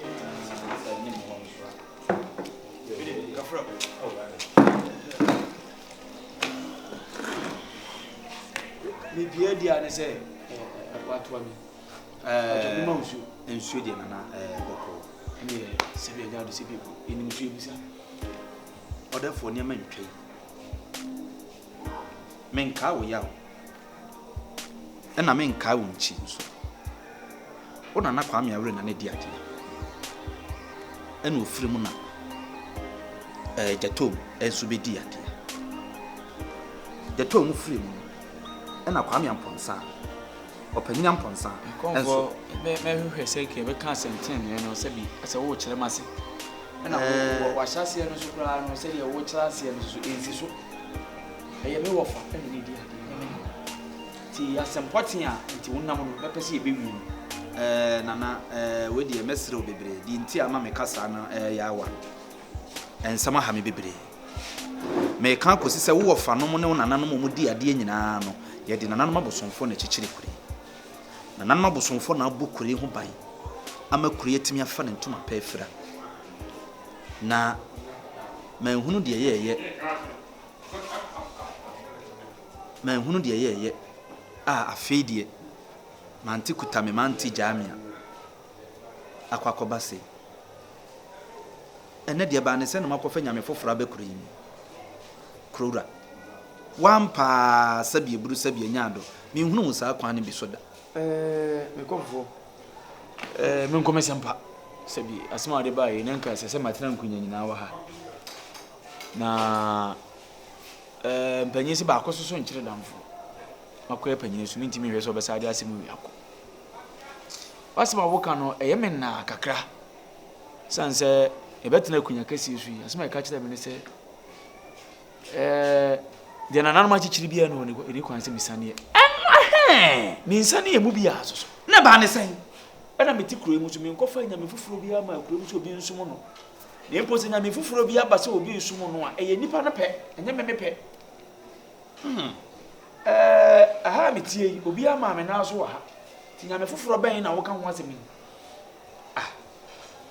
Sɛ ne mu hɔ nso a. Kafra. Mepia di a ne sɛ watoa mi. Ɛɛ nsuo. Nsuo deɛ nana ɛɛ bɔkɔɔ. Ɛne sɛbi ɛnya ade sɛbi ebu enim nsuo ebusa. Ɔdɛfoɔ nneɛma ntwa yi. Menkaa wo yaw. Ɛna menkaa wo nkyi nso. Wo nana Kwame Awere na ne di adeɛ. Ɛna ofiri mu na ɛɛ Gyatom nso bɛdi adeɛ. Gyatom firi mu no ɛna Kwame Amponsah Ɔpanyin Amponsah nso. Mɛhwehwɛ sɛ nka yɛbɛka asɛntenenee no sɛbi sɛ worekyerɛ m'ase. Ɛna wahyɛ aseɛ no nso koraa no sɛdeɛ wokyerɛ aseɛ no nso ɛnsi so. Ɛyɛ me wɔfa ɛna ne di adeɛ ɛnyɛ me nana. Nti asɛm pɔtee a nti wonam no mɛpɛ sɛ yɛbɛwie no. Ɛɛ Nana ɛɛ wei deɛ mɛsrɛ wo bebree deɛ nti a ama meka saa no ɛyɛ awa. Nsɛm aha me bebree. Meka akɔsi sɛ wo wɔfanom ne wo nananom a wɔdi adeɛ nyinaa no, yɛde nananom abosomfoɔ na ɛkyekyere kure. Nananom abosomfoɔ na abɔ kure ho ban ama kure atumi afa ne ntoma pa afira. Na manhunu deɛ yɛɛyɛ, manhunu deɛ yɛɛyɛ a afei deɛ mante kuta me mante gyaa me a akɔ akɔba sei. Ɛnnɛ deɛ ɛbaa ne sɛ na moakɔfa nyame foforɔ aba kuro yi mu. Kuro wura, woampa ara sɛbi aburu sɛbi anya adɔ, menhunu wo saa kwan no bi so da. Ɛɛ, me kɔmfoɔ, ɛɛ, menkɔ me sɛmpa. Sɛbi asɛm a wode baeɛ yi, na nka ɛsɛ sɛ matena nkonya nyinaa wɔ ha. Na ɛɛ, mpanyin se baako soso nkyere damfo. Makɔyɛ panyin so, mentumi nhwɛ sɛ ɔbɛsa de asɛm wei akɔ. W'asɛm a woka no, ɛyɛ me naa kakra. Esiane sɛ yɛbɛtena akonnwa kɛseɛ so yi, asɛm a ɛka kyerɛ me ne sɛ, ɛɛ deɛ nananom akyekyere biara no ɛni kwan sɛ mesaneɛ. Ɛno mensaneɛ mu biara so so. Na ɛbaa ne sɛn? Ɛna mete kuro yi mu so menkɔfa nyame foforɔ biara ma kuro mu sɛ obi nsom no. Na mpo sɛ nyame foforɔ bi aba sɛ obi nsom no a, ɛyɛ nipa no pɛ, ɛnyɛ me me pɛ. Hmm. Ɛɛ ɛha a metie yi, obiara maa me nan so wɔ ha. Nti nyame foforɔ bɛn na woka ho asɛm yi? Ah,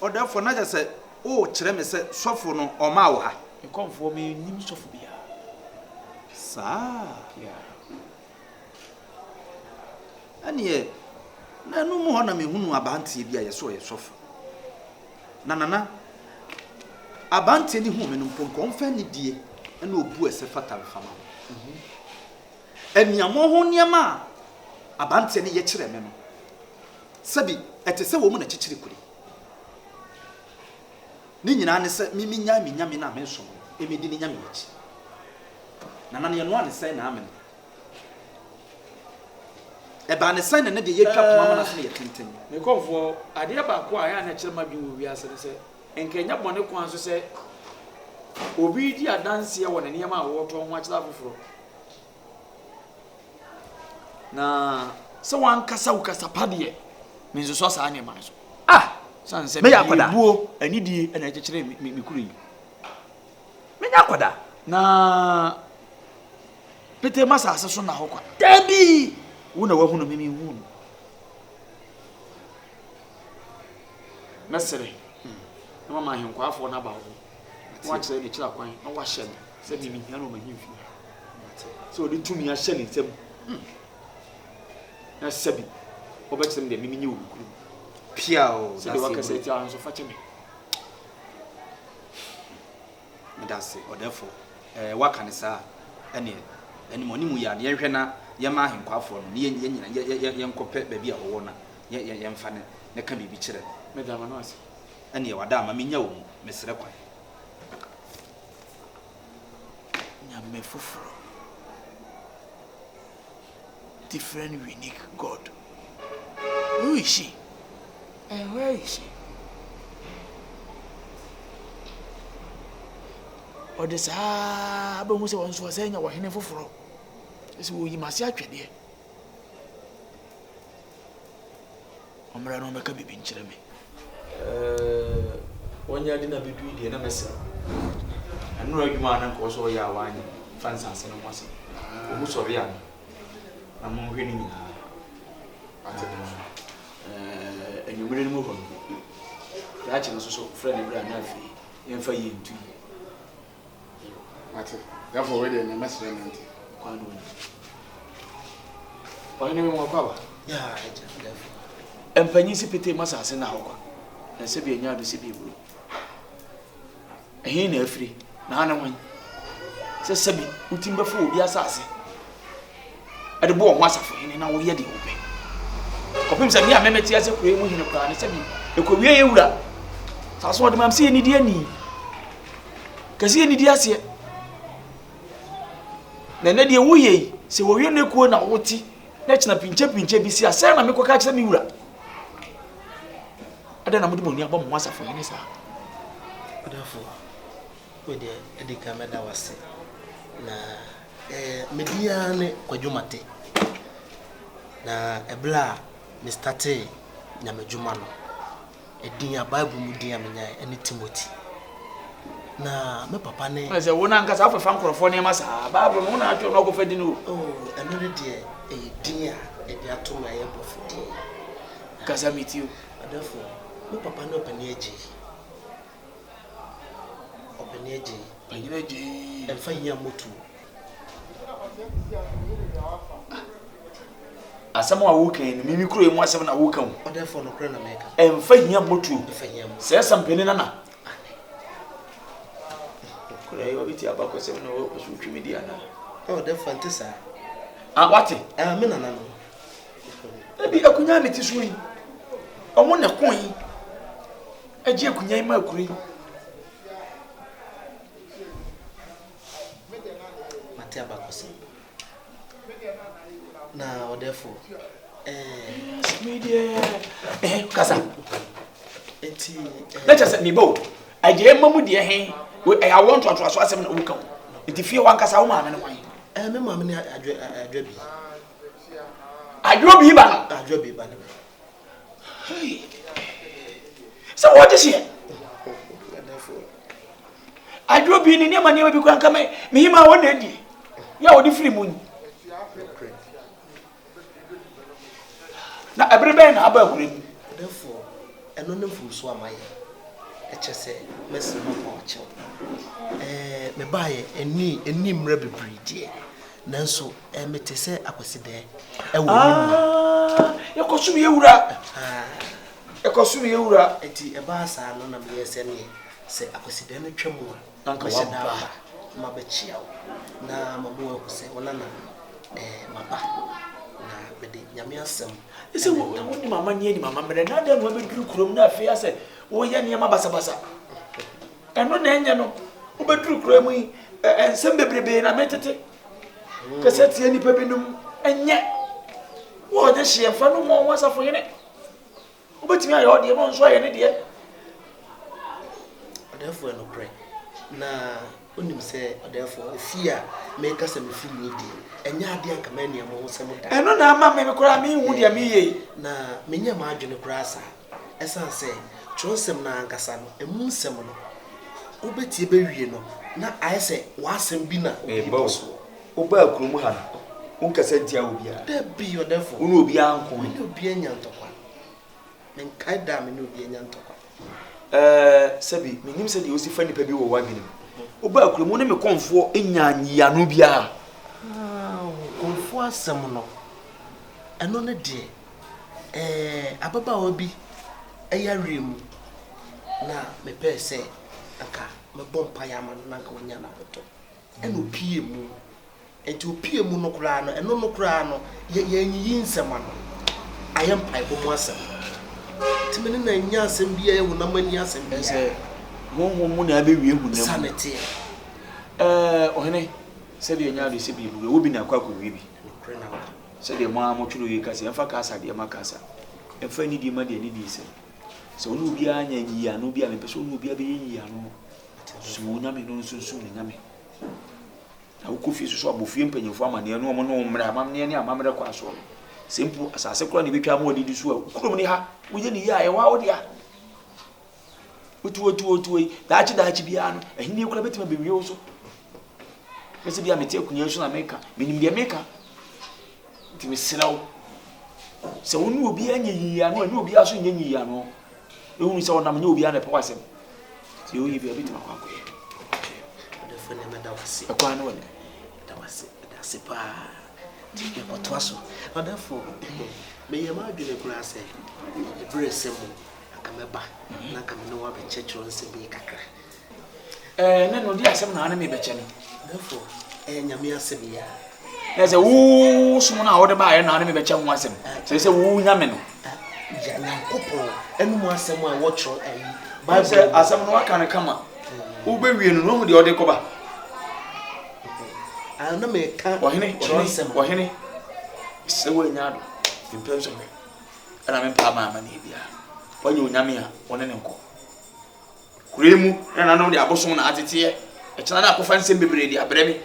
ɔdɛɛfoɔ, na kyerɛ sɛ worekyerɛ me sɛ sɔfo no ɔmmaa wo ha? Me kɔmfoɔ, mennim sɔfo biara. Saa? Yeah. Ɛneɛ, na ɛno mu hɔ na mehunuu abanteɛ bi a yɛsɛ ɔyɛ sɔfo. Na Nana, abanteɛ no huu me no mpo, nka ɔmfa anidie ne obu a ɛsɛ fata mfa ma me. Aniammɔho nneɛma a abanteɛ no yɛ kyerɛɛ me no, Sɛbi, ɛte sɛ wɔn na ɛkyekyere kure. Ne nyinaa ne sɛ me menyae me nyame no a mensom no, mmedi ne nyame akyi. Nana no yɛnoa ne sɛn na amene? Ɛbaa ne sɛn na ne deɛ yɛtwa poma ma n'ase no yɛ tenten? Me nkurɔfoɔ, adeɛ baako a ɛyɛ a na ɛkyerɛ m'adwene wɔ wiase ne sɛ, nka ɛnyɛ bɔne kwan so sɛ obi redi adanseɛ wɔ ne nneɛma a ɔretɔn ho akyerɛ afoforɔ. Na sɛ wankasa wo kasa pa deɛ, mensosɔ saa nneɛma no so. Ah! Sane sɛ Meyɛ akwadaa. Buo, anidie na ɛkyekyere me, me kuro yi. Menyɛ akwadaa. Na petee m'asase so na hɔ kwa. Dabi! Wo na woahunu me, menhuu no. Mɛsere na mama ahenkwaafoɔ no aba wo hɔ, na woakyerɛ no akyiri akwan, na woahyɛ no sɛ me mehia no wɔ m'ahemfie ha. Sɛ ɔde tumi ahyɛ ne nsam na sɛbi ɔbɛkyerɛ me deɛ memenyɛ wɔ me kurom. Pia o, Sɛdeɛ wakasa atia nso fa kyɛ me. Meda ase ɔdɛfo. Ɛɛ waka ne saa a, ɛneɛ anim ɔne mu yɛ a, yɛnhwɛ na yɛma ahenkwafoɔ no ne yɛn yɛn nyina yɛ yɛ yɛnkɔpɛ baabi a ɔwɔ na yɛ yɛ yɛmfa ne ne ka biribi kyerɛ no. Meda m'ano ase. Ɛneɛ wada ama menya wo mu, mesrɛ kwan. Nyame foforɔ. Different unique God. Who is she? And where is she? Ɔde saa bɛhu sɛ wɔn nso wɔsɛ nya ɔhene foforɔ. Ɛsɛ wɔyi m'ase atwɛdeɛ. Ɔmmra na ɔmmɛka biribi nkyerɛ me. Ɛɛ, wɔnyɛ ade na bɛdu yi deɛ na mɛsrɛ wo. Ɛnora adwuma a na nka ɔsɛ ɔyɛ a wanyɛ fa nsase no ho asɛm. Wɔn sɔre a na monhwɛ ne nyinaa. Ɛɛ, anwummerɛ no mu hɔ no. Krakye no nso so, frɛ no bra na afei yɛmfa yie nto yie. Mate. Therefore, wei deɛ nea mɛsrɛ no nti. Kwan no ni. Ɔhene me wɔkɔ aba. Yeah, agya, therefore. Mpanyin si petee ma asase na hɔ kwa. Na sɛ bi anya ado sɛ bi eburo. Ɛhe na afiri? Na ane hwan? Sɛ sɛbi wotim bɛfa obi asase ɛde bɔ wɔn ho asafohene na woyɛ deɛ wopɛ. Kɔpem sɛ me a mɛmɛte ase kuro yi mu hene koraa ne sɛbi ɛkɔwie yɛ wura. Saa so ɔde mam sɛ yɛnidi ani. Kɛse yɛnidi aseɛ. Na ɛnɛ deɛ woyɛ yi, sɛ wɔwie ne kuo na wote na kyena pinkyɛ pinkyɛ bi si a, sɛn na mekɔka kyerɛ me wura? Adɛn na mode mo ani abɔ mo ho asafohene saa? Ɔdɔfo, wo deɛ ɛdi kan mɛda wo ase. Na eh, me din ara ne Kwadwo Mate. Na ɛberɛ a me startee nyamadwuma no, edin a Bible mu din a menyae ɛne Timothy. Na me papa ne. Sɛ wo nankasa wofefa nkurɔfoɔ nneɛma saa, Bible no wo na atwerɛ na ɔkɔfa din o. Oh, ɛno ne deɛ ɛyɛ din a yɛde ato me a ɛyɛ borɔfo din. Kasa metie o. Ɔdɔfo, me papa ne ɔpanin Agyei. Ɔpanin Agyei. Panin Agyei. Ɛmfa hia mmɔtuo. Asɛm a woka yi no, mimi kuro yi mu asɛm na woka o. Ɔdɛfoɔ nokorɛ na mɛka. Ɛmfa hia mmɔtuo. Ɛmfa hia mmɔtuo. Sɛ ɛsɛ mpanin nana. Kura yi obi ti abakɔsɛm na ɔpɛ so wotwi me di anaa? Ɔdɛfoɔ nte saa. Ah, wate? Ah, me nana no. Ebi akunya a mete so yi, ɔmo na ɛko yi, agye akunya yi ma akuro yi. Mate abakɔsɛm. Na ɔdɛfo, ɛɛ. Me deɛ, ɛɛ kasa. Nti. Na kyerɛ sɛ meba o, agye ma mu deɛ he, ɛyɛ awoɔ ntoatoaso asɛm na woka o. Nti fie wankasa wo maame no hwan? Ɛɛ me maame ne adwa adwa bi. Adwo bi ba no. Adwo bi ba no. Sɛ wɔgye hyeɛ. Adwo bi ne nneɛma nneɛma bi kora nka me mehima wɔn na adi. Yɛ a wɔde firi mu yi. Na ɛbere bɛn na aba akura mu? Therefore, ɛno ne mfomso a mayɛ. Ɛkyɛ sɛ mɛsrɛ mo ama ɔkyɛw. Ɛɛ mebaeɛ ɛni ɛni mmerɛ bebree deɛ. Nanso eh, mete sɛ akwasidɛɛ ɛwɔ anim. Ah, yɛkɔsom yɛ wura. Yɛkɔsom yɛ wura. Eti ɛbaa saa no na meyɛ sɛ neɛ sɛ akwasidɛɛ no twa mu a, Na nka mɛhyɛ da waba. aba na mabɛkyia wo na mama woahu sɛ wo nana eh, maba na mede Nyame asɛm Sɛ wonim amanneɛ nim amammerɛ na adɛn na wabɛduru kurom na afei asɛ woyɛ nneɛma basabasa. Ɛno na ɛnyɛ no. Wobɛduru kuro mu yi, nsɛm bebrebe na metete. Kɛsɛ tie nnipa binom ɛnyɛ. Wɔde hyeɛ mfa no mmɔ wɔn asafo hene. Wobɛtumi ayɛ ɔdeɛ na ɔnso ayɛ ne deɛ. Ɔdɛɛfoɔ yɛ nokorɛ na wonim sɛ ɔdɛɛfoɔ efie a meka sɛ mefiri mu yi deɛ ɛnyɛ adeɛ anka mani ɛmo ho sɛm da. Ɛno na ama me koraa menhu deɛ meyɛ yi. Na menyɛ m'adwene koraa saa ɛsiane sɛ twerɛsɛm no ankasa no emu nsɛm no wobɛtie bɛwie no na ayɛ sɛ w'asɛm bi na obi bɔ soɔ. Wobaa kurom ha no, wonkasa ntia obiara. Dabi ɔdɛɛfoɔ. Wo ne obiara nko. Me ne obiara nya ntɔkwa. Menkae da a me ne obi anya ntɔkwa. Ɛɛ, sɛbi, mennim sɛdeɛ wosi fa nnipa bi wɔ w'adwene mu. Wobaa kurom, wo ne me kɔmfoɔ nyaa nyiano biara. Ah, kɔmfoɔ asɛm no, ɛno ne deɛ, ɛɛ, ababaawa bi yareɛ mu na mepɛɛ sɛ anka mɛbɔ mpaeɛ ama no na anka wanya n'ahotɔ. Ɛna opie mu. Enti opie mu no koraa no, ɛno no koraa no, yɛ yɛanyiyi nsɛm ano. Ayɛ mpaebɔ mu asɛm. Nti me ne no annya asɛm biara, ɛyɛ honam ani asɛm biara. Sɛ honhom mu na abɛwie honam mu. Saa na ɛteɛ. Ɛɛ, ɔhene, sɛdeɛ ɛnyɛ ade sɛ biribi wɔ bi na akɔ akɔwie bi. Nokorɛ na woka. Sɛdeɛ mo ara motwerɛ yei ka sɛ, Ɛmfa kasa deɛ ma kasa, ɛmfa anidie ma deɛ anidie sɛ. Sɛ wo ne obiara nya nyiyiano bi a, mepɛ sɛ wo ne obiara bɛyɛ nyiyiano. Som wo nyame na ɔno nso nsom ne nyame. Na wokɔ fie soso abɔ fie mpanyimfoɔ amanneɛ ne wɔn ne wo mmrɛ amanneɛ ne amammerɛ kɔ asoɔ no. Sɛ mpo asase koraa na ebɛtwa ama wɔde di so a, kurom ne ha, woyɛ ne yie a, ɛwɔ a wo dea. Wotuotuotuo yi, daakye daakye biara no, ahenni koraa bɛtumi abɛwie wo so. Mɛsɛ bi a mete akonnwa so na meka, menim deɛ meka. Nti mesrɛ wo, sɛ wo ne obiara nyɛ yiyi ano, ɛne obiara so nyɛ nyiyi ano. Na wohunu sɛ ɔnam nyɛ obiara na ɛpɛ w'asɛm. Nti deɛ woyɛ biara wobɛtumi akɔ akɔyɛ. Ɔdɛfoɔ nneɛma da w'ase. Ɛkwan ne w'anim. Da w'ase, da ase paa. Nti yɛkɔtoa so. Ɔdɛfoɔ, meyɛ m'adwene koraa sɛ ɛberɛ sɛ mu anka mɛba na anka me ne wo abɛkyɛ kyerɛ nsɛm yi kakra. Ɛɛ, ne no, deɛ asɛm na ne mebɛkyɛ no. Therefore, ɛyɛ Nyame asɛm yi a. Na sɛ wo som no a wode baeɛ na ne mebɛkyɛ ho asɛm. Sɛ sɛ wo Nyame no. Ya Nyankopɔn ɛnum asɛm a wɔtwerɛ ayi. Bible sɛ asɛm no waka no kama. Wobɛwie no, na wahu deɛ ɔde kɔba. Ah, na meka ɔhene, ɔhene, ɔhene, sɛ woanya ado, mpɛ nsɔhwɛ, ɛna mempɛ ama amanneɛ biara. Woanya onyame a, wɔne ne nkɔ. Kuro yi mu nananom de abosom na ateteɛ. Ɛkyena na akɔfa nsɛm bebree de abrɛ me.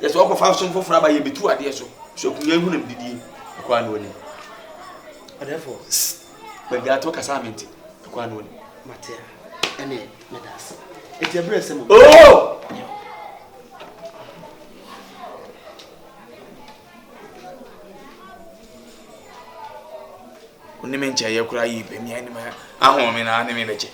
Yɛ sɛ ɔkɔfa som foforɔ aba yɛbɛtu adeɛ so. So akonnwa yi ho nam didie. Ɛkɔ ano anim. Ɔdɛfo. Baabi ato kasa a mente. Ɛkɔ ano anim. Mate a, ɛne meda ase. Eti ɛberɛ sɛ mo. Oh! Wo ne me nkyɛeɛ koraa yi pɛ mi anim ahome na ne me bɛkyɛ.